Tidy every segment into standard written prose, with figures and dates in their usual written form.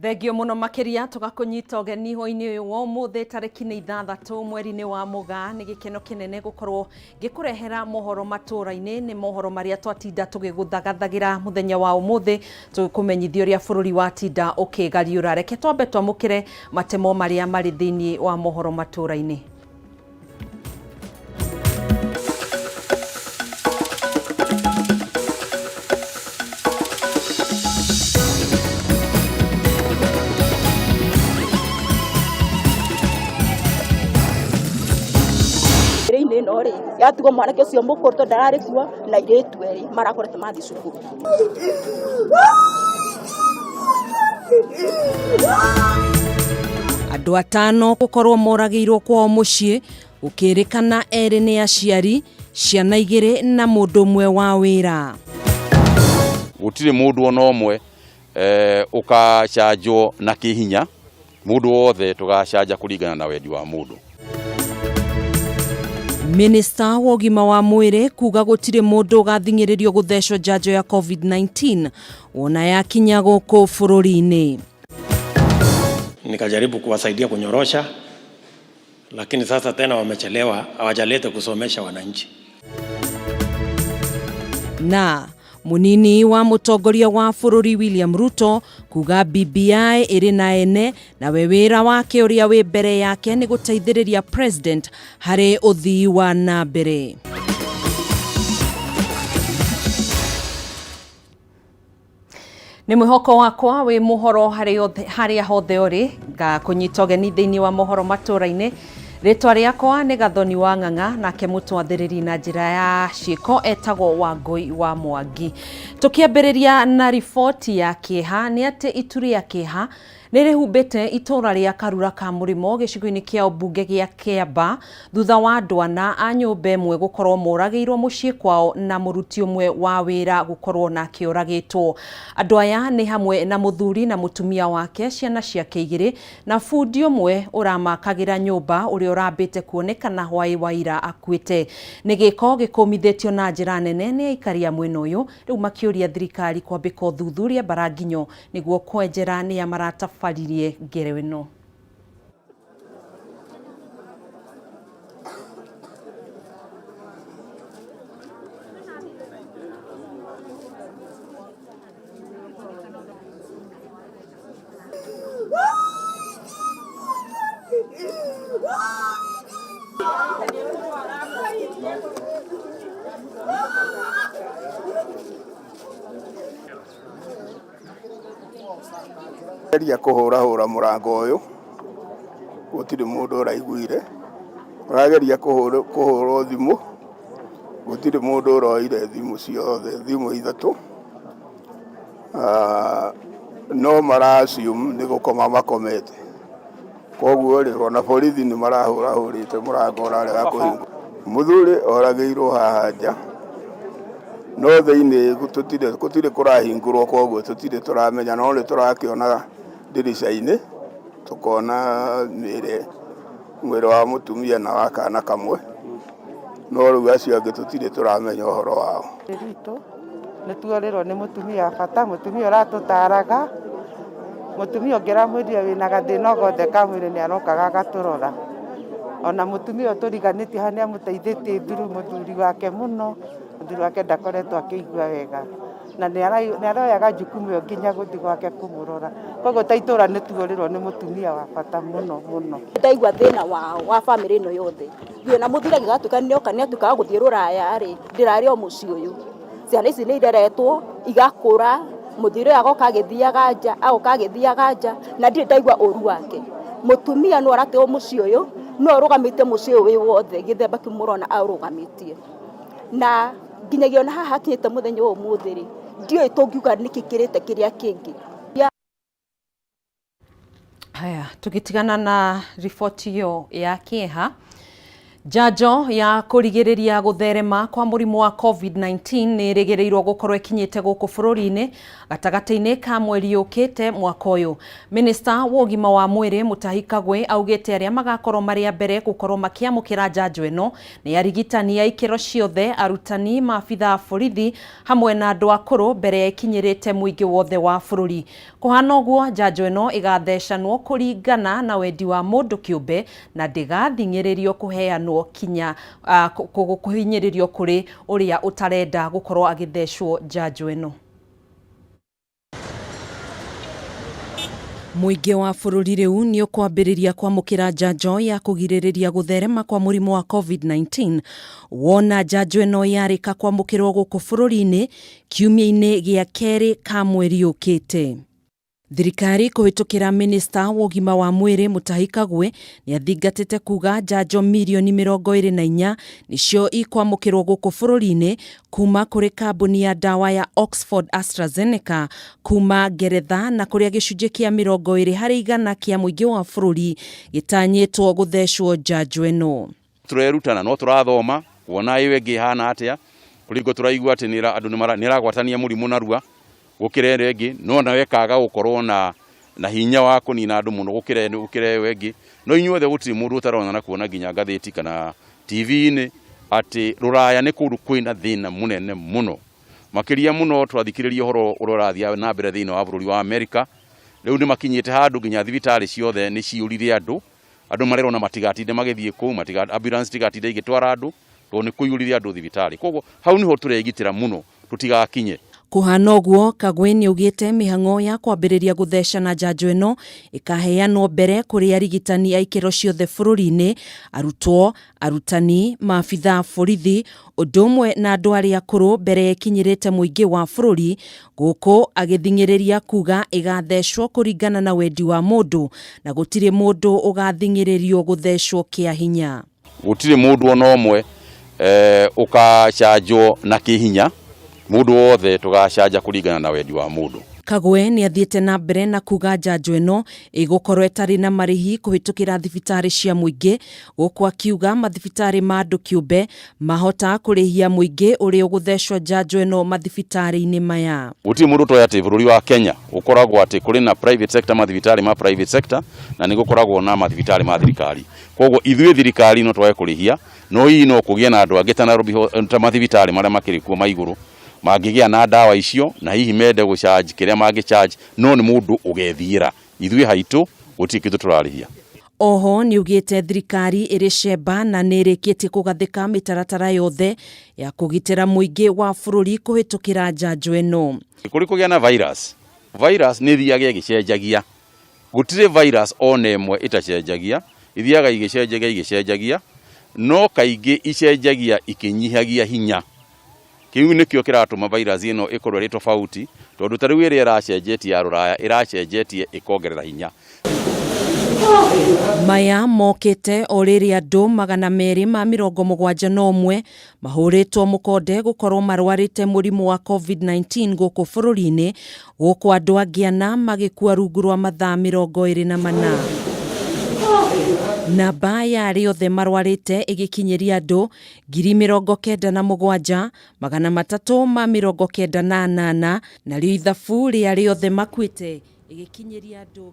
Thengio mũno makĩria tũgakũnyita ũgeni hwainĩ ũyũ wa ũmũthĩ tarĩki nĩ 6 mweri-inĩ wa Mũgaa. Nĩ gĩkeno kĩnene gũkorwo ngĩkũrehera mohoro matũũra-inĩ. Nĩ mohoro marĩa twatinda tũgĩgũthagathagĩra mũthenya wa ũmũthĩ, tũgĩkũmenyithia ũrĩa bũrũri watinda ũkĩgariũra. Reke twambe twamũkĩre matemo marĩa marĩ thĩinĩ wa mohoro matũũra-inĩ. Rĩinĩ ĩno rĩ yatigwo mwanake ũcio mũkũrũ tondũ ndararĩ kuo na airĩtu erĩ marakoretwo mathiĩ cukuru. Andũ atano gũkorwo moragĩirwo kwao mũciĩ gũkĩrĩkana erĩ nĩ aciari, ciana igĩrĩ na mũndũ ũmwe wa wĩra. Gũtirĩ mũndũ ona ũmwe ũkacanjwo na kĩhinya, mũndũ wothe tũgacanja kũringana na wendi wa mũndũ. Minista wa ũgima wa mwĩrĩ kuga gũtirĩ mũndũ ũgathing'ĩrĩrio gũthecwo njanjo ya COVID-19 wona yakinya gũkũ bũrũri-inĩ. Nikajaribu kuwasaidia kunyorosha, lakini sasa tena wamechelewa, hawajaleta kusomesha wananchi. Na munini wa mutongoria wa bũrũri William Ruto kuga BBI ĩrĩ na ene nawe wĩra wake ũrĩa wĩ mbere yake nĩ gũteithĩrĩria president harĩ ũthii wa na mbere. Nĩ mwĩhoko wakwa wĩ mũhoro harĩa hothe ũrĩ, ngakũnyita ũgeni thĩinĩ wa mohoro matũũra-inĩ. Rĩtwa rĩakwa nĩ Gathoni wa Ng'ang'a, nake mũtwathĩrĩri na njĩra ya ciĩko etagwo Wangũi wa Mwangi. Tũkĩambĩrĩria na riboti ya kĩeha nĩ atĩ itu rĩa kĩeha nĩ rĩhumbĩte itũũra rĩa Karura ka Mũrĩmo gĩcigo-inĩ kĩa ũmbunge gĩa Kĩamba thutha wa andũ ana a nyũmba ĩmwe gũkorwo moragĩirwo mũciĩ kwao na mũruti ũmwe wa wĩra gũkorwo nake oragĩtwo. Andũ aya nĩ hamwe na mũthuri na mũtumia wake, ciana ciake igĩrĩ na bundi ũmwe ũramakagĩra nyũmba ũrĩa ũrambĩte kuonekana hwaĩ wa ira akuĩte. Nĩ gĩko gĩkũmithĩtio na njĩra nene nĩ aikari a mwena ũyũ rĩu makĩũria thirikari kwambĩka ũthuthuria mbaranginyo nĩguo kwenjera nĩa maratabaririe ngero ĩno. Geria kũhũrahũra mũrango ũyũ, gũtirĩ mũndũ ũraiguire. Ũrageria kũhũrwo thimũ, gũtirĩ mũndũ ũroire thimũ ciothe, thimũ ithatũ. No mara assume nĩ gũkoma makomete. Koguo rĩ, ona borithi nĩ marahũrahũrĩte mũrango ũrarega kũhingwo. Mũthuri oragĩirwo haha nja, no thĩinĩ gũtirĩ kũrahingũrwo koguo tũtirĩ tũramenya, no nĩ tũrakĩona ndirica-inĩ, tũkona mĩĩrĩ, mwĩrĩ wa mũtumia na wa kana kamwe, no rĩu acio angĩ tũtirĩ tũramenya ũhoro wao. Gwitũ nĩ tuorĩrwo nĩ mũtumia wa bata, mũtumia ũratũtaraga, mũtumia ũngĩramwĩrire wĩna gathĩna o gothe ka mwĩrĩ nĩ arokaga agatũrora. Ona mũtumia ũyũ tũriganĩtie haha nĩ amũteithĩtie through mũthuri wake mũno, mũthuri wake ndakoretwo akĩigua wega. Na nĩ aroyaga jukumu ĩyo nginya gũthiĩ gwake kũmũrora. Koguo ta itũra nĩ tuorĩrwo nĩ mũtumia wa bata mũno mũno. Ndaigua thĩna wao wa bamĩrĩ ĩno yothe, nginya ona mũthuri angĩgatuĩka nĩoka nĩatuĩka wa gũthiĩ rũraya rĩ, ndĩrarĩ o mũciĩ ũyũ. Ciana ici nĩ ireretwo, igakũra, mũthuri ũyũ agoka agĩthiaga nja, agoka agĩthiaga nja, na ndirĩ ndaigua ũru wake. Mũtumia nĩwe ũratewo mũciĩ ũyũ, nĩwe ũrũgamĩtie mũciĩ ũyũ wĩ wothe, gĩthemba kĩu mũrona aũrũgamĩtie. Na nginyagia ona haha hakinyĩte mũthenya wa ũmũthĩ rĩ, ndiũĩ tũngiuga nĩkĩ kĩrĩte kĩrĩa kĩngĩ. Haya, tũgĩtigana na riboti ĩyo ya kĩeha, Njanjo ya kũrigĩrĩria gũtherema kwa mũrimũ wa COVID-19 nĩ ĩrĩgĩrĩirwo gũkorwo ĩkinyĩte gũkũ bũrũri-inĩ gatagatĩ-inĩ ka mweri ũkĩte mwaka ũyũ. Minista wa ũgima wa mwĩrĩ Mutahi Kagwe augĩte arĩa magakorwo marĩ a mbere gũkorwo makĩamũkĩra njanjo ĩno nĩ arigitani a ikĩro ciothe, arutani, maabitha a borithi hamwe na andũ akũrũ mbere ya ĩkinyĩrĩte mũingĩ wothe wa bũrũri. Kũhana ũguo, njanjo ĩno ĩgathecanwo kũringana na wendi wa mũndũ kĩũmbe na ndĩgathing'ĩrĩrio kũheanwo kinya kũhinyĩrĩrio kũrĩ ũrĩa ũtarenda gũkorwo agĩthecwo njanjo ĩno. Mũingĩ wa bũrũri rĩu nĩ ũkwambĩrĩria kwamũkĩra njanjo ya kũgirĩrĩria gũtherema kwa mũrimũ wa COVID-19 wona njanjo ĩno yarĩka kwamũkĩrwo gũkũ bũrũri-inĩ kiumia-inĩ gĩa kerĩ ka mweri ũkĩte. Thirikari kũhĩtũkĩra minista wa ũgima wa mwĩrĩ Mutahi Kagwe nĩ athingatĩte kuga njanjo mirioni 24 nĩcio ikwamũkĩrwo gũkũ bũrũri-inĩ kuma kũrĩ kambuni ya ndawa ya Oxford AstraZeneca kuma Ngeretha, na kũrĩa gĩcunjĩ kĩa 20% kĩa mũingĩ wa bũrũri gĩtanyĩtwo gũthecwo njanjo ĩno. Tũrerutana no tũrathoma kuona ĩyo ĩngĩ ĩhana atĩa, kũringwo tũraigua atĩ andũ nĩragwatania mũrimũ narua gũkĩra ĩrĩa ĩngĩ, no nayo ĩkaga gũkorwo na hinya wa kũnina andũ mũno gũkĩra ĩyo ĩngĩ. No inyuothe gũtirĩ mũndũ ũtarona na kuona nginya ngathĩti kana TV-inĩ atĩ rũraya nĩ kũndũ kwĩna thĩna mũnene mũno, makĩria mũno twathikĩrĩria ũhoro ũrĩa ũrathiĩ na mbere thĩinĩ wa bũrũri wa Amerika. Rĩu nĩ makinyĩte handũ nginya thibitarĩ ciothe nĩ ciyũrire andũ, andũ marerwo na matigatinde magĩthiĩ kũu, ambulance itigatinde igĩtwara andũ tondũ nĩ kũiyũrire andũ thibitarĩ. Koguo hau nĩho tũregitĩra mũno tũtigakinye. Kũhana ũguo, Kagwe nĩaugĩte mĩhang'o ya kwambĩrĩria gũthecana njanjo ĩno ĩkaheanwo mbere kũrĩ arigitani a ikĩro ciothe bũrũri-inĩ, arutwo, arutani, maabitha a borithi, ũndũ ũmwe na andũ arĩa akũrũ mbere ĩkinyĩrĩte mũingĩ wa bũrũri, gũkũ agĩthing'ĩrĩria kuga ĩgathecwo kũringana na wendi wa mũndũ na gũtirĩ mũndũ ũgathing'ĩrĩrio gũthecwo kĩa hinya. Gũtirĩ mũndũ ona ũmwe ũgacanjwo na kĩhinya, mũndũ wothe tũgacanja kũringana na wendi wa mũndũ. Kagwe nĩ athiĩte na mbere na kuga njanjo ĩno ĩgũkorwo ĩtarĩ na marĩhi kũhĩtũkĩra thibitarĩ cia mũingĩ, gũkũ akiuga mathibitarĩ ma andũ kĩũmbe mahota kũrĩhia mũingĩ ũrĩa ũgũthecwo njanjo ĩno mathibitarĩ-inĩ maya. Gũtirĩ mũndũ ũtoĩ atĩ bũrũri wa Kenya ũkoragwo atĩ kũrĩ na private sector, mathibitarĩ ma private sector, na nĩ gũkoragwo na mathibitarĩ ma thirikari. Koguo ithuĩ thirikari no twage kũrĩhia, no hihi no kũgĩe na andũ angĩ ta Nairobi ta mathibitarĩ marĩa makĩrĩ kuo ma igũrũ mangĩgĩa na ndawa icio na hihi mende gũcharge kĩrĩa mangĩcharge, no nĩ mũndũ ũgethiĩra. Ithuĩ haitũ gũtirĩ kĩndũ tũrarĩhia. Oho nĩugĩte thirikari ĩrĩ cemba na nĩĩrĩkĩtie kũgathĩka mĩtaratara yothe ya kũgitĩra mũingĩ wa bũrũri kũhĩtũkĩra njanjo ĩno. Kũrĩ kũgĩa na virus, virus nĩ ĩthiaga ĩgĩcenjagia. Gũtirĩ virus ona ĩmwe ĩtacenjagia, ithiaga igĩcenjagia igĩcenjagia, no kaingĩ icenjagia ikĩnyihagia hinya. Kĩu nĩkĩo kĩratũma virus ĩno ĩkorwo ĩrĩ tofauti, tondũ ta rĩu ĩrĩa ĩracenjetie ya rũraya ĩracenjetie ĩkongerera hinya. Maya mokĩte o rĩrĩa andũ 271 mahũrĩtwo mũkonde gũkorwo marwarĩte mũrimũ wa COVID-19 gũkũ bũrũri-inĩ, gũkũ andũ angĩ 4 magĩkua rungu rwa mathaa 24. Namba ya arĩa othe marwarĩte ĩgĩkinyĩria andũ 97,398, narĩo ithabu rĩa arĩa othe makuĩte ĩgĩkinyĩria andũ 1,000.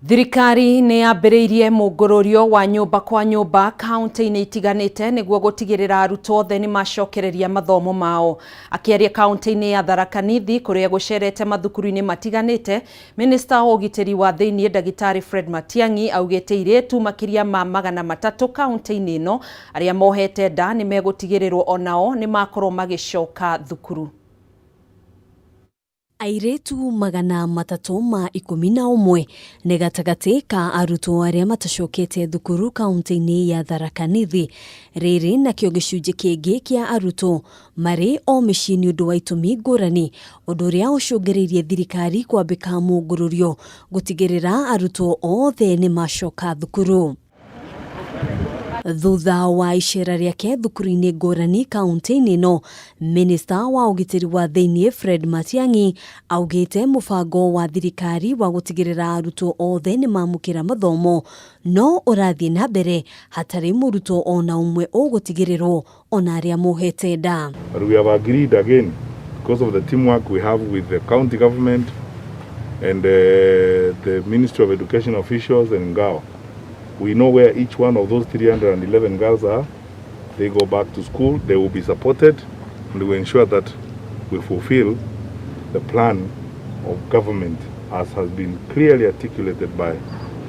Thirikari nĩ yambĩrĩirie mũngũrũrio wa nyũmba kwa nyũmba kaunti-inĩ itiganĩte nĩguo gũtigĩrĩra arutwo othe nĩ macokereria mathomo mao. Akĩaria kaunti-inĩ ya Tharaka Nithi kũrĩa gũcerete mathukuru-inĩ matiganĩte, Minista wa ũgitĩri wa thĩinĩ Ndagĩtarĩ Fred Matiang'i augĩte airĩtu makĩria ma 300 kaunti-inĩ ĩno arĩa mohete nda nĩ megũtigĩrĩrwo onao nĩ makorwo magĩcoka thukuru. Airĩtu 311 nĩ gatagatĩ ka arutwo arĩa matacokete thukuru kaunti-inĩ ya Tharaka Nithi. Rĩrĩ nakĩo gĩcunjĩ kĩngĩ kĩa arutwo marĩ o mĩciĩ nĩ ũndũ wa itũmi ngũrani, ũndũ ũrĩa ũcũngĩrĩirie thirikari kwambĩka mũngũrũrio gũtigĩrĩra arutwo othe nĩ macoka thukuru. Thutha wa icera rĩake thukuru-inĩ ngũrani kaunti-inĩ ĩno, Minista wa ũgitĩri wa thĩinĩ Fred Matiang'i augĩte mũbango wa thirikari wa gũtigĩrĩra arutwo othe nĩ mamũkĩra mathomo no ũrathiĩ na mbere hatarĩ mũrutwo ona ũmwe ũgũtigĩrĩrwo ona arĩa mohete nda. But we have agreed again because of the teamwork we have with the county government and the Ministry of Education officials and NGAO. We know where each one of those 311 girls are. They go back to school, they will be supported, and we ensure that we fulfill the plan of government as has been clearly articulated by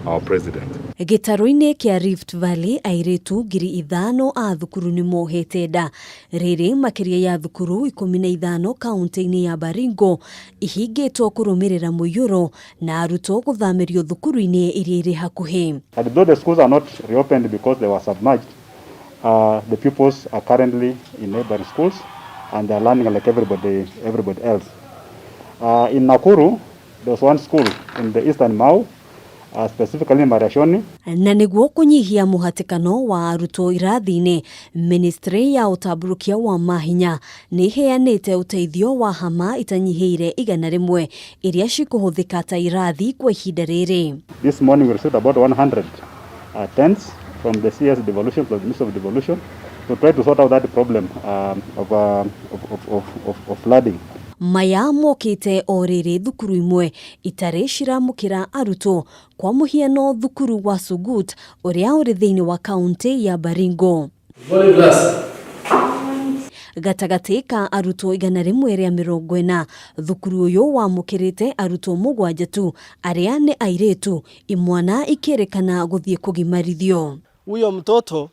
our president. Gĩtarũ-inĩ kĩa Rift Valley airĩtu 5,000 a thukuru nĩ mohete nda rĩrĩ makĩria ya thukuru 15 kaunti-inĩ ya Baringo ihingĩtwo kũrũmĩrĩra mũiyũro na arutwo gũthamĩrio thukuru-inĩ iria irĩ hakuhĩ. And though the schools are not reopened because they were submerged, the pupils are currently in neighboring schools and they are learning like everybody else. In Nakuru, there was one school in the Eastern Mau, specifically Mariashoni. Na nĩguo kũnyihia mũhatĩkano wa arutwo irathi-inĩ, Ministry ya ũtambũrũkia wa mahinya nĩ ĩheanĩte ũteithio wa hama itanyihĩire 100 iria cikũhũthĩka ta irathi kwa ihinda rĩrĩ. This morning we received about 100 tents from the CS Devolution, from the Ministry of Devolution, to try to sort out that problem of flooding. Maya mokĩte o rĩrĩ thukuru imwe itarĩ ciramũkĩra arutwo kwa mũhiano thukuru wa Sugut ũrĩa ũrĩ thĩinĩ wa kaunti ya Baringo. Gatagatĩ ka arutwo 140 thukuru ũyũ wamũkĩrĩte arutwo 7 tu arĩa nĩ airĩtu imwana ikĩrĩkana gũthiĩ kũgimarithio. Huyo mtoto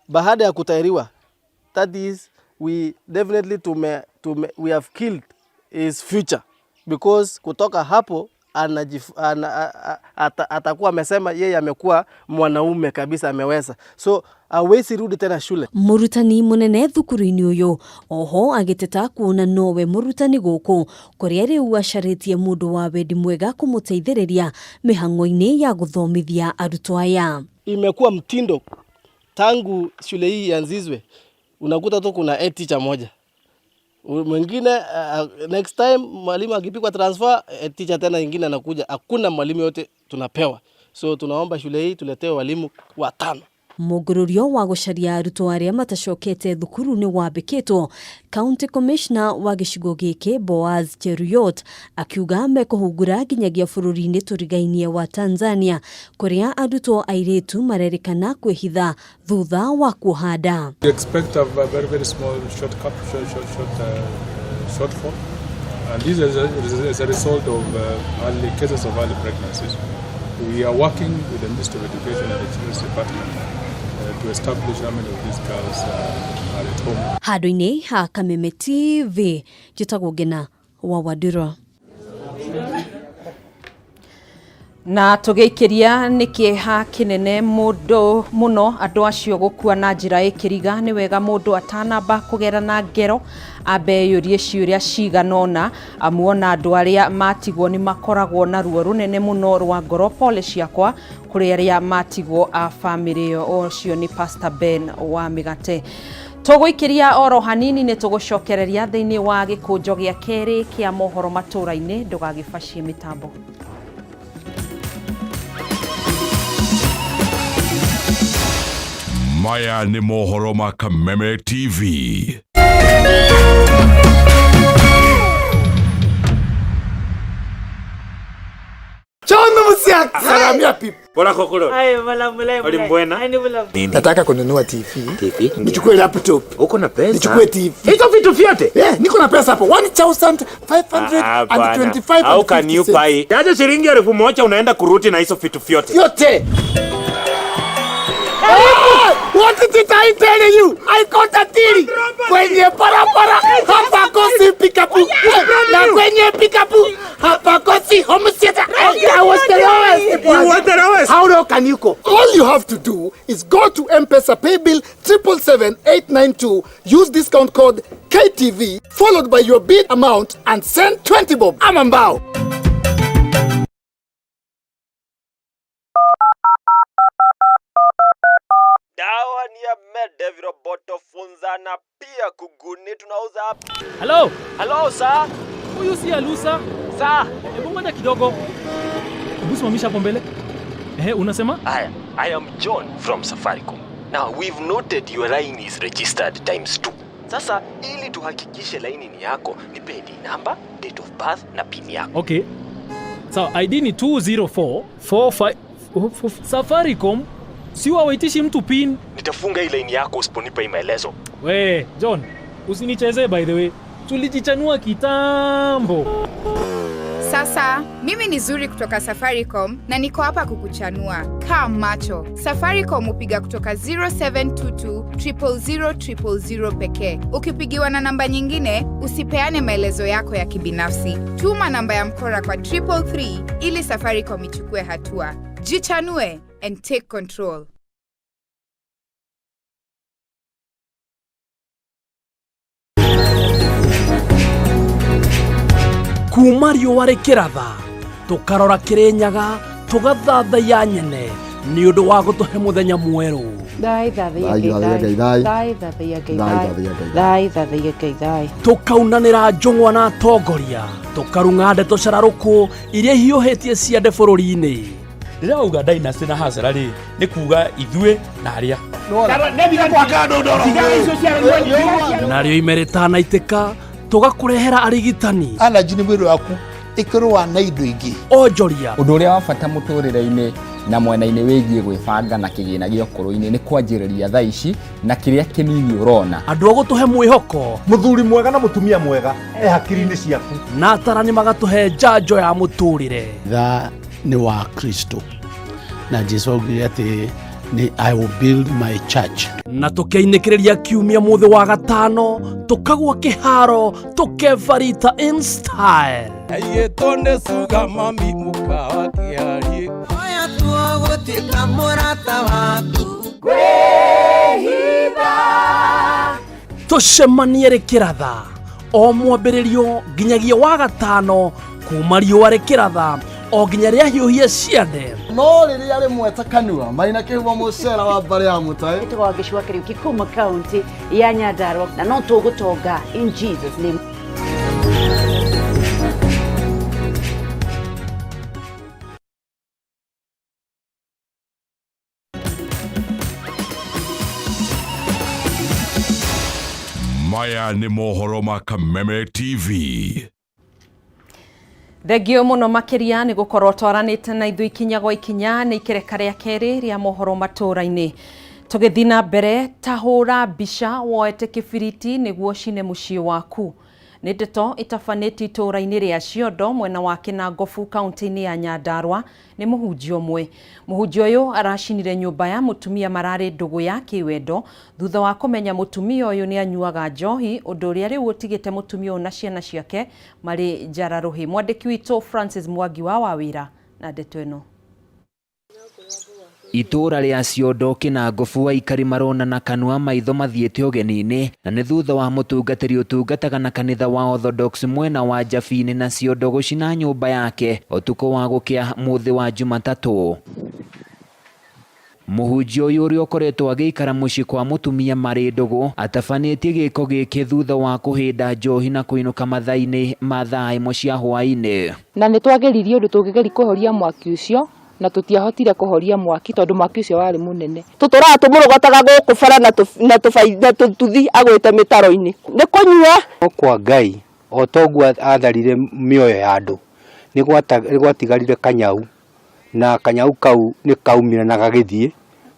baada ya kutairiwa, that is we definitely we have killed his future because kutoka hapo atakuwa amesema yeye amekuwa mwanaume kabisa, ameweza, so hawezi rudi tena shule. Mũrutani mũnene thukuru-inĩ ũyũ oho agĩteta kuona nowe mũrutani gũkũ kũrĩa rĩu acarĩtie mũndũ wa wendi mwega kũmũteithĩrĩria mĩhang'o-inĩ ya gũthomithia arutwo aya. Imekuwa mtindo tangu shule hii ianzishwe, unakuta tu kuna head teacher moja. Mwingine next time mwalimu akipigwa transfer, head teacher tena nyingine anakuja. Hakuna mwalimu yote tunapewa. So tunaomba shule hii tuletewe walimu 5. Mũngũrũrio wa gũcaria arutwo arĩa matacokete thukuru nĩ wambĩkĩtwo. County Commissioner wa gĩcigo gĩkĩ Boaz Cheruiyot akiuga mekũhungura nginyagia bũrũri-inĩ tũrigainie wa Tanzania kũrĩa arutwo airĩtu marerĩkana kwĩhitha thutha wa kuoha nda. We expect a very, very small shortfall, and this is as a result of early cases of early pregnancies. We are working with the Ministry of Education and the Children's Department to establish how many of these girls are at home. Handũ-inĩ ha Kameme TV, njĩtagwo Ngena wa Wandura. Na tũgĩikĩria nĩ kĩeha kĩnene mũndũ mũno andũ acio gũkua na njĩra ĩkĩriga. Nĩ wega mũndũ atanamba kũgera na ngero ambe eyũrie ciũria cigana ũna, amu ona andũ arĩa matigwo nĩ makoragwo na ruo rũnene mũno rwa ngoro. Pole ciakwa kũrĩ arĩa matigwo a bamĩrĩ ĩyo. Ũcio nĩ Pastor Ben wa Mĩgate. Tũgũikĩria oro hanini nĩ tũgũcokereria thĩinĩ wa gĩkũnjo gĩa kerĩ kĩa mohoro matũra-inĩ. Ndũgagĩbacie mĩtambo. Maya nĩ mohoro ma Kameme TV. Nataka kununua TV. Nichukue laptop. Uko na pesa? Nichukue TV. Hizo vitu vyote? Yeah, niko na pesa hapo. 1525. How can you buy? Yaje shilingi 1000 unaenda kuruti na hizo vitu vyote. Yote. What did I tell you? I got a deal. Kwenye barabara hapa kosi pickup. Na kwenye pickup hapa kosi home theater. I was the lowest. You were the lowest. How low can you go? All you have to do is go to M-Pesa pay bill 777 892. Use discount code KTV followed by your bid amount and send 20 bob. Amambao. Dial Devil Boto Funza na pia kuguni tunauza hapa. Hello? Hello sir. Huyu si Alusa. Sir. Hebu ngoja kidogo. Hebu simamisha hapo mbele. Ehe, unasema? Aya, I am John from Safaricom. Now we've noted your line is registered times 2. Sasa ili tuhakikishe laini ni yako, nipe ID number, date of birth na PIN yako. Okay. Sawa, ID ni 204 45 Safaricom si wawaitishi mtu PIN. Nitafunga hii laini yako usiponipa hii maelezo. We, John, usinichezee by the way. Tulijichanua kitambo. Sasa mimi ni Zuri kutoka Safaricom na niko hapa kukuchanua. Kaa macho. Safaricom hupiga kutoka 0722 000 000 pekee. Ukipigiwa na namba nyingine, usipeane maelezo yako ya kibinafsi. Tuma namba ya mkora kwa 333 ili Safaricom ichukue hatua. Jichanue and take control. Kuma riũa rĩkĩratha tũkarora kĩrĩnyaga tũgathathaiya nyene nĩ ũndũ wa gũtũhe mũthenya mwerũ. Thai thathaiya Ngai thai. Thai thathaiya Ngai thai. Thai thathaiya Ngai thai. Tũkaunanĩra njũng'wa na atongoria tũkarung'a ndeto cararũkũ iria ihiũhĩtie ciande bũrũri-inĩ. Rĩrĩa wauga dynasty na hasara rĩ nĩ kuga ithuĩ na arĩa Narĩo ime rĩtanaitĩka tũgakũrehera arigitani. Allergy nĩ mwĩrĩ waku ĩkĩrũa na indo ingĩ. Onjoria. Ũndũ ũrĩa wa bata mũtũrĩre-inĩ na mwena-inĩ wĩgiĩ gwĩbanga na kĩgĩna gĩa ũkũrũ-inĩ nĩ kwanjĩrĩria thaa ici na kĩrĩa kĩnini ũrona. Andũ a gũtũhe mwĩhoko. Mũthuri mwega na mũtumia mwega e hakiri-inĩ ciaku. Na atarani magatũhe njanjo ya mũtũrĩre. Tha nĩ wa Kristo na Jesu augire atĩ nĩ I will build my church. Na tũkeinĩkĩrĩria kiumia mũthĩ wa gatano tũkagwa kĩharo tũkebarita in style. Aiyĩtwo nĩ cuga mami mũkawa kĩarie. Oya tuo gũtuĩka mũrata waku. Tũcemanie rĩkĩratha o mwambĩrĩrio nginyagia wa gatano kuma riũa rĩkĩratha o nginya rĩahiũhie ciande. No rĩrĩa rĩmwe ta kanua maina kĩhumo mũcera wa mbarĩ ya mũtaĩ. Ĩtagwo Wangeci wa Kariuki kuma kaunti ya Nyandarua na no tũgũtonga in Jesus name. Maya nĩ mohoro ma Kameme TV. Thengio mũno makĩria nĩ gũkorwo twaranĩte na ithuĩ ikinya gwa ikinya nĩ ikereka rĩa kerĩ rĩa mohoro matũũra-inĩ. Tũgĩthiĩ na mbere ta hũra mbica woete kĩbiriti nĩguo ũcine mũciĩ waku. Nĩ ndeto ĩtabanĩtio itũũra-inĩ rĩa Ciondo mwena wa Kĩnangobu kaunti-inĩ ya Nyandarua nĩ mũhunjia ũmwe. Mũhunjia ũyũ aracinire nyũmba ya mũtumia mararĩ ndũgũ ya kĩwendo thutha wa kũmenya mũtumia ũyũ nĩ anyuaga njohi ũndũ ũrĩa rĩu ũtigĩte mũtumia ũyũ na ciana ciake marĩ njara rũhĩ. Mwandĩki witũ Francis Mwangi wa Wawĩra na ndeto ĩno. Itũũra rĩa Ciondo Kĩnangobu aikari maronana kanua maitho mathiĩte ũgeni-inĩ na nĩ thutha wa mũtungatĩri ũtungataga na kanitha wa Orthodox mwena wa Njabini na Ciondo gũcina nyũmba yake ũtukũ wa gũkĩa mũthĩ wa Jumatatũ. Mũhunjia ũyũ ũrĩa ũkoretwo agĩikara mũciĩ kwa mũtumia marĩ ndũgũ atabanĩtie gĩko gĩkĩ thutha wa kũhĩnda njohi na kũinũka mathaa-inĩ ma thaa ĩmwe cia hwaĩ-inĩ. Na nĩ twageririe ũndũ tũngĩgeria kũhoria mwaki ũcio na tũtiahotire kũhoria mwaki tondũ mwaki ũcio warĩ mũnene. Tũtũraga tũmũrogotaga gũkũ bara na tũtuthi agwĩte mĩtaro-inĩ nĩ kũnyua. No kwa Ngai o toguo atharire mĩoyo ya andũ nĩ gwatigarire kanyau na kanyau kau nĩ kaumire na gagĩthiĩ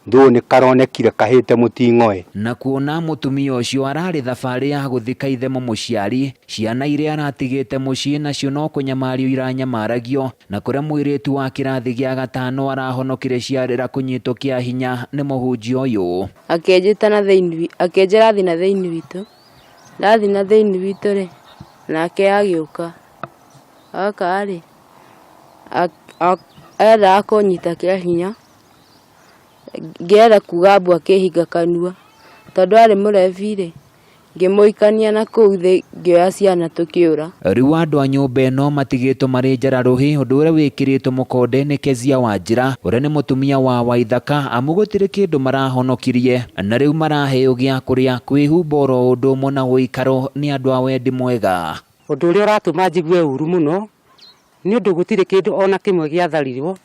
thũ nĩ karonekire kahĩte mũting'oe. Na kuona mũtumia ũcio ararĩ thabarĩ ya gũthika ithe mũmũciari ciana iria aratigĩte mũciĩ nacio no kũnyamario iranyamaragio na kũrĩa mũirĩtu wa kĩrathi gĩa gatano arahonokire ciarĩra kũnyitwo kĩa hinya nĩ mũhunjia ũyũ. Akĩnjĩta na thĩinĩ akĩnjĩra thiĩ na thĩinĩ witũ ndathiĩ na thĩinĩ witũ rĩ nake agĩũka oka rĩ endaga kũnyita kĩa hinya ngĩenda kuga mbu akĩhinga kanua tondũ arĩ mũrebi rĩ Ngĩmũikania na kũu thĩ ngĩoya ciana tũkĩũra. Rĩu andũ a nyũmba ĩno matigĩtwo marĩ njara rũhĩ, ũndũ ũrĩa wĩkĩrĩtwo mũkonde nĩ Kezia Wanjira ũrĩa nĩ mũtumia wa Waithaka, amu gũtirĩ kĩndũ marahonokirie na rĩu maraheo gĩa kũrĩa, kwĩhumba oro ũndũ ũmwe na ũikaro nĩ andũ a wendi mwega. Ũndũ ũrĩa ũratũma njigue ũru mũno nĩ ũndũ gũtirĩ kĩndũ ona kĩmwe gĩatharirwo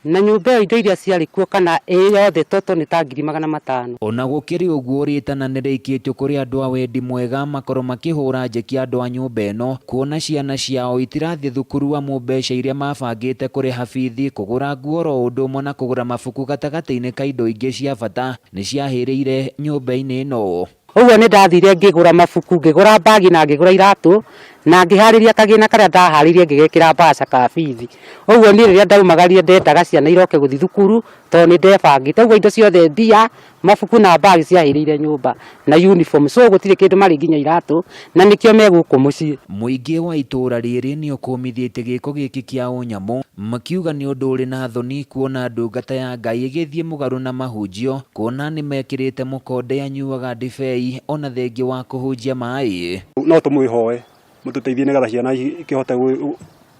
na nyũmba ĩyo indo iria ciarĩ kuo kana ĩ yothe toto nĩ ta 500,000. Ona gũkĩrĩ ũguo, rĩtana nĩrĩikĩtio kũrĩ andũ a wendi mwega makorwo makĩhũra njeki andũ a nyũmba ĩno kuona ciana ciao itirathiĩ thukuru amu mbeca iria mabangĩte kũrĩha bithi, kũgũra nguo oro ũndũ ũmwe na kũgũra mabuku gatagatĩ-inĩ ka indo ingĩ cia bata nĩciahĩrĩire nyũmba-inĩ ĩno. Ũguo nĩ ndathire ngĩgũra mabuku, ngĩgũra mbagi na ngĩgũra iratũ na ngĩharĩria kagĩna karĩa ndaharĩirie ngĩgekĩra mbaca ka bithi. Ũguo niĩ rĩrĩa ndaumagarire ndendaga ciana iroke gũthiĩ thukuru tondũ nĩ ndebangĩte. Ũguo indo ciothe mbia, mabuku na mbagi ciahĩrĩire nyũmba na uniform. So gũtirĩ kĩndũ marĩ nginya iratũ na nĩkĩo me gũkũ mũciĩ. Mũingĩ wa itũũra rĩrĩ nĩ ũkũmithĩtie gĩko gĩkĩ kĩa ũnyamũ, makiuga nĩ ũndũ ũrĩ na thoni kuona ndungata ya Ngai ĩgĩthiĩ mũgarũ na mahunjio, kuona nĩ mekĩrĩte mũkonde anyuaga ndibei ona thengia wa kũhunjia maĩ. No tũmwĩhoe mũtũteithie nĩgetha ciana ikĩhote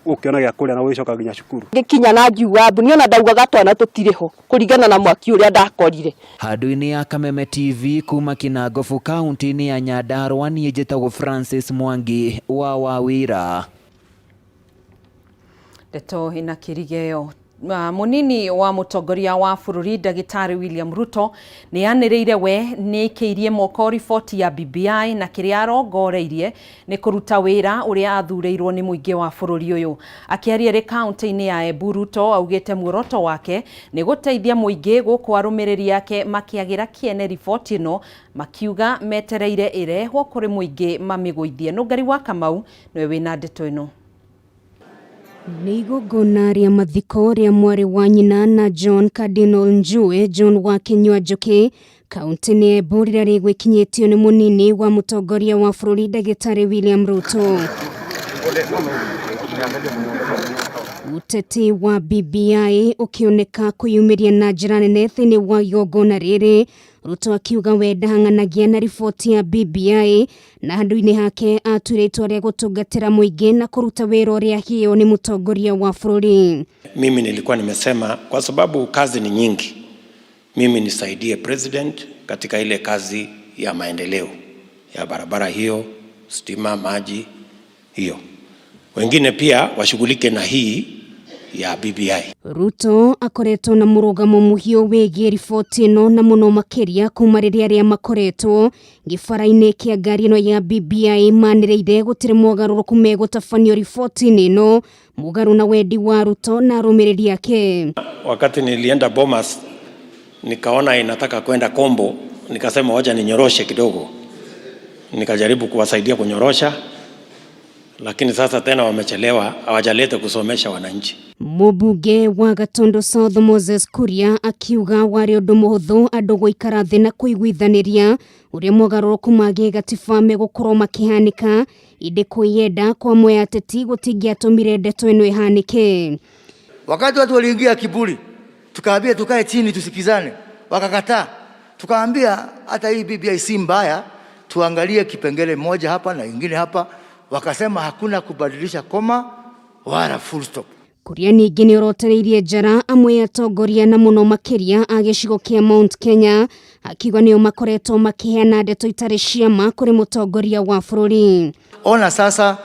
gũkĩona gĩa kũrĩa na gũgĩcoka nginya cukuru. Ngĩkinya na ngiuga mbu niĩ ona ndaugaga twana tũtirĩ ho kũringana na mwaki ũrĩa ndakorire. Handũ-inĩ ya Kameme TV kuma Kinangofu kaunti-inĩ ya Nyandarua, niĩ njĩtagwo Francis Mwangi wa Wawira. Ndeto ina kĩrigeo. Mũnini wa mũtongoria wa bũrũri ndagĩtarĩ William Ruto nĩ anĩrĩire we nĩ aikĩirie moko riboti ya BBI na kĩrĩa arongoreirie nĩ kũruta wĩra ũrĩa athurĩirwo nĩ mũingĩ wa bũrũri ũyũ. Akĩaria rĩ kaunti-inĩ ya Embu, Ruto augĩte muoroto wake nĩ gũteithia mũingĩ gũkũ arũmĩrĩri ake makĩagĩra kĩene riboti ĩno makiuga metereire ĩrehwo kũrĩ mũingĩ mamĩgũithie. Nũngari wa Kamau nĩwe wĩna ndeto ĩno. Nĩ igongona rĩa mathiko rĩa mwarĩ wa nyina na John Cardinal Njue, John wa Kinyua Njũkĩ, kaunti-inĩ ya Embu rĩrĩa rĩgwĩkinyĩtio nĩ mũnini wa mũtongoria wa bũrũri ndagĩtarĩ William Ruto. Ũteti wa BBI ũkĩoneka kwĩyumĩria na njĩra nene thĩinĩ wa igongona rĩrĩ, Ruto akiuga we ndahang'anagia na riboti ya BBI na handũ-inĩ hake atuire itua rĩa gũtungatĩra mũingĩ na kũruta wĩra ũrĩa aheo nĩ mũtongoria wa bũrũri. Mimi nilikuwa nimesema kwa sababu kazi ni nyingi, mimi nisaidie president katika ile kazi ya maendeleo ya barabara hiyo, stima, maji hiyo. Wengine pia washughulike na hii ya BBI. Ruto akoretwo na mũrũgamo mũhiũ wĩgiĩ riboti ĩno na mũno makĩria kuma rĩrĩa arĩa makoretwo gĩbara-inĩ kĩa ngari ĩno ya BBI manĩrĩire gũtirĩ mogarũrũku megũtabanio riboti-inĩ ĩno mũgarũ na wendi wa Ruto na arũmĩrĩri ake. Wakati nilienda Bomas nikaona inataka kwenda Kombo, nikasema wacha ninyoroshe kidogo, nikajaribu kuwasaidia kunyorosha, lakini sasa tena wamechelewa, hawajaleta kusomesha wananchi. Mũmbunge wa Gatundu South Moses Kuria akiuga warĩ ũndũ mũhũthũ andũ gũikara thĩ na kũiguithanĩria ũrĩa mogarũrũku ma gĩgatiba megũkorwo makĩhanĩka, ĩndĩ kwĩyenda kwa amwe ateti gũtingĩatũmire ndeto ĩno ĩhanĩke. Wakati watu waliingia kiburi, tukaambia tukae chini tusikizane, wakakataa. Tukaambia hata hii BBI si mbaya, tuangalie kipengele moja hapa na ingine hapa. Wakasema hakuna kubadilisha koma wala full stop. Kuria ningĩ nĩ orotereirie njara amwe atongoria na mũno makĩria a gĩcigo kĩa Mount Kenya akiuga nĩo makoretwo makĩheana ndeto itarĩ cia ma kũrĩ mũtongoria wa bũrũri. Ona sasa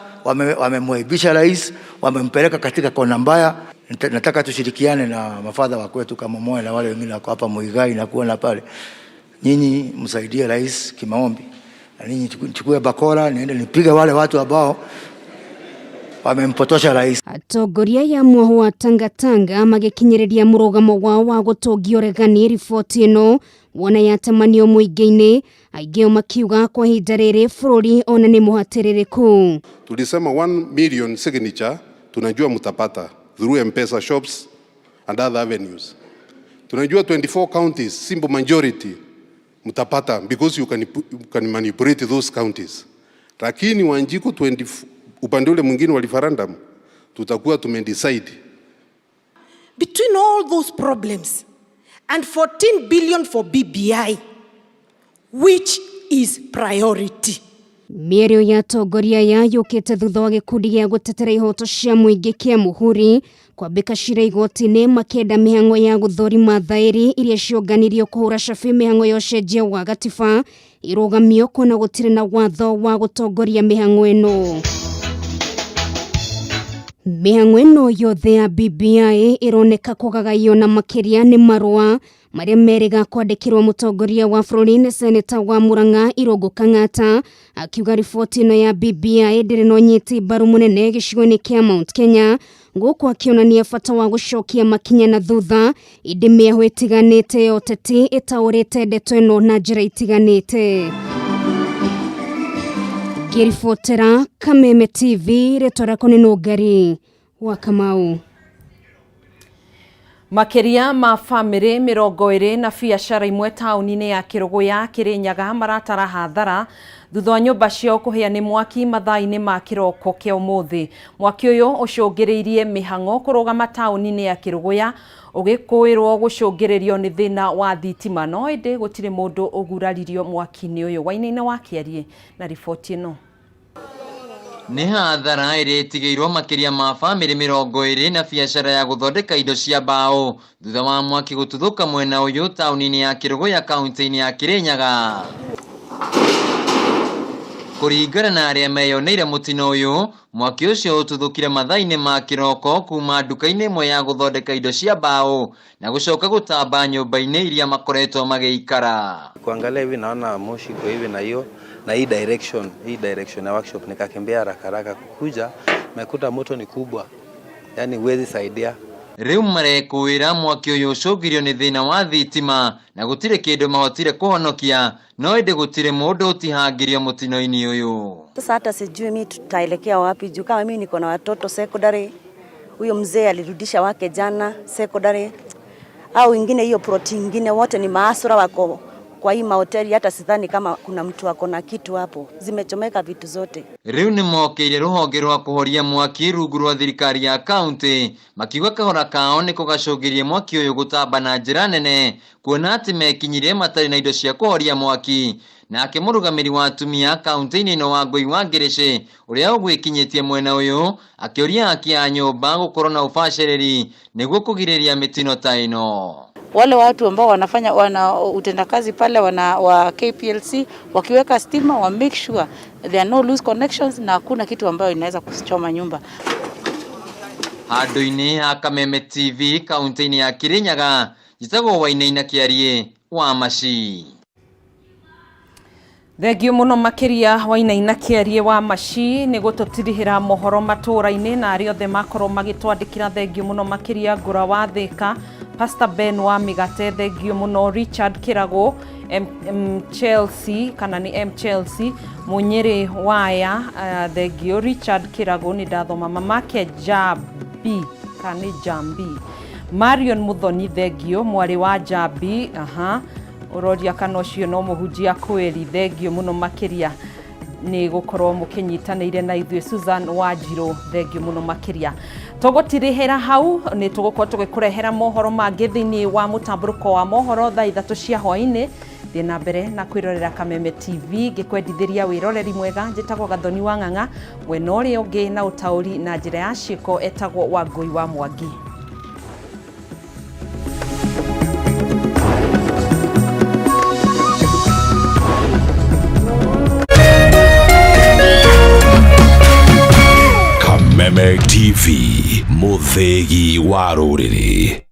wamemwaibisha rais, wamempeleka katika kona mbaya. Nataka tushirikiane na mafadha wa kwetu kama Moyo na wale wengine wako hapa Muigai na kuona pale. Nyinyi msaidie rais kimaombi. Na ninyi chukue bakora niende nipige wale watu ambao wamempotosha rais. Atongoria ya mwoho wa Tangatanga magĩkinyĩrĩria mũrũgamo wao wa gũtũngia ũregani riboti ĩno wona yatamanio mũingĩ-inĩ, aingĩ ao makiuga kwa ihinda rĩrĩ bũrũri ona nĩ mũhatĩrĩrĩku. Tulisema 1 million signature tunajua mtapata through M-Pesa shops and other avenues. Tunajua 24 counties simple majority mtapata because you can manipulate those counties. Lakini Wanjiku 20 upande ule mwingine wa referendum tutakuwa tumedecide. Between all those problems and 14 billion for BBI, which is priority. Mĩario ya atongoria aya yũkĩte thutha wa gĩkundi gĩa gũtetera ihoto cia mũingĩ kĩa Mũhuri kwambĩka cira igoti-inĩ makĩenda mĩhang'o ya gũthũrima thaĩri iria cionganirio kũhũra cabi mĩhang'o ya ũcenjia wa gatiba irũgamio kuona gũtirĩ na watho wa gũtongoria mĩhang'o ĩno. Mĩhang'o ĩno yothe ya BBI ĩroneka kũgagayio na makĩria nĩ marũa marĩa merĩga kwandĩkĩrwo mũtongoria wa bũrũri nĩ seneta wa Murang'a Irũngũ Kang'ata akiuga riboti ĩno ya BBI ndĩrĩ na ũnyiti mbaru mũnene gĩcigo-inĩ kĩa Mount Kenya gũkũ akĩonania bata wa gũcokia makinya na thutha ĩndĩ mĩahũ ĩtiganĩte ya ũteti ĩtaũrĩte ndeto ĩno na njĩra itiganĩte. Ngĩribotera Kameme TV rĩtwa rĩakwa nĩ Nũngari wa Kamau. Makĩria ma famĩlĩ 20 na biacara imwe taũni-inĩ ya Kĩrũgũya Kĩrĩnyaga maratara hathara thutha wa nyũmba ciao kũhĩa nĩ mwaki mathaa-inĩ ma kĩroko kĩa ũmũthĩ. Mwaki ũyũ ũcũngĩrĩirie mĩhang'o kũrũgama taũni-inĩ ya Kĩrũgũya ũgĩkũĩrwo gũcũngĩrĩrio nĩ thĩna wa thitima no ĩndĩ gũtirĩ mũndũ ũguraririo mwaki-inĩ ũyũ. Wainaina wa Kĩariĩ na riboti ĩno. Nĩ hathara ĩrĩa ĩtigĩirwo makĩria ma bamĩrĩ 20 na biacara ya gũthondeka indo cia mbaũ thutha wa mwaki gũtuthũka mwena ũyũ taũni-inĩ ya Kĩrũgũya kaunti-inĩ ya Kĩrĩnyaga. Kũringana na arĩa meyoneire mũtino ũyũ, mwaki ũcio ũtuthũkire mathaa-inĩ ma kĩroko kuma nduka-inĩ ĩmwe ya gũthondeka indo cia mbaũ na gũcoka gũtamba nyũmba-inĩ iria makoretwo magĩikara. Kuangalia hivi naona moshi iko hivi na hiyo na hii direction, hii direction ya workshop, nikakimbia haraka haraka kukuja, mekuta moto ni kubwa, yani huwezi saidia. Rĩu marekũĩra mwaki ũyũ ũcũngĩrio nĩ thĩna wa thitima na gũtirĩ kĩndũ mahotire kũhonokia no ĩndĩ gũtirĩ mũndũ ũtihangĩrio mũtino-inĩ ũyũ. Sasa hata sijui mi tutaelekea wapi juu kama mimi niko na watoto secondary, huyo mzee alirudisha wake jana secondary, au ingine hiyo plot ingine, wote ni maasura wako kwa hii mahoteli, hata sidhani kama kuna mtu ako na kitu hapo, zimechomeka vitu zote. Rĩu nĩ mokĩire rũhonge rwa kũhoria mwaki rungu rwa thirikari ya kaunti makiuga kahora kao nĩko gacũngĩrie mwaki ũyũ gũtamba na njĩra nene kuona atĩ mekinyirie matarĩ na indo cia kũhoria mwaki. Nake mũrũgamĩri wa atumia kaunti-inĩ ĩno Wangũi wa Ngĩrĩcĩ ũrĩa ũgwĩkinyĩtie mwena ũyũ akĩũria aki a nyũmba gũkorwo na ũbacĩrĩri nĩguo kũgirĩrĩria mĩtino ta ĩno. Wale watu ambao wanafanya wana utendakazi pale wana wa KPLC wakiweka stima wa make sure there are no loose connections na hakuna kitu ambayo inaweza kuchoma nyumba. Handũ-inĩ ha Kameme TV kaunti-inĩ ya Kirinyaga njĩtagwo Wainaina Kĩariĩ wa Maci. Thengio mũno makĩria Wainaina Kĩariĩ wa Maci nĩ gũtũtirihĩra mohoro matũũra-inĩ na arĩa othe makorwo magĩtwandĩkĩra thengio mũno makĩria Ngũra wa Thĩka, Pastor Ben wa Mĩgate thengio mũno, Richard Kĩragũ, M, M Chelsea kana nĩ M Chelsea, Mũnyĩrĩ Waya thengio, Richard Kĩragũ nĩ ndathoma, mamake Jambi kana nĩ Jambi, Marion Mũthoni thengio, mwarĩ wa Jambi, aha ũroria kana ũcio no mũhunjia kweri thengio mũno makĩria nĩ gũkorwo mũkĩnyitanĩire na ithuĩ. Susan Wanjirũ thengio mũno makĩria. Tũgũtirihĩra hau nĩ tũgũkorwo tũgĩkũrehera mohoro mangĩ thĩinĩ wa mũtambũrũko wa mohoro thaa 3 cia hwaĩ-inĩ. Thiĩ na mbere na kwĩrorera Kameme TV ngĩkwendithĩria wĩroreri mwega. Njĩtagwo Gathoni wa Ng'ang'a, mwena ũrĩa ũngĩ na ũtaũri na njĩra ya ciĩko etagwo Wangũi wa Mwangi. Kameme TV, mũthĩgi wa rũrĩrĩ.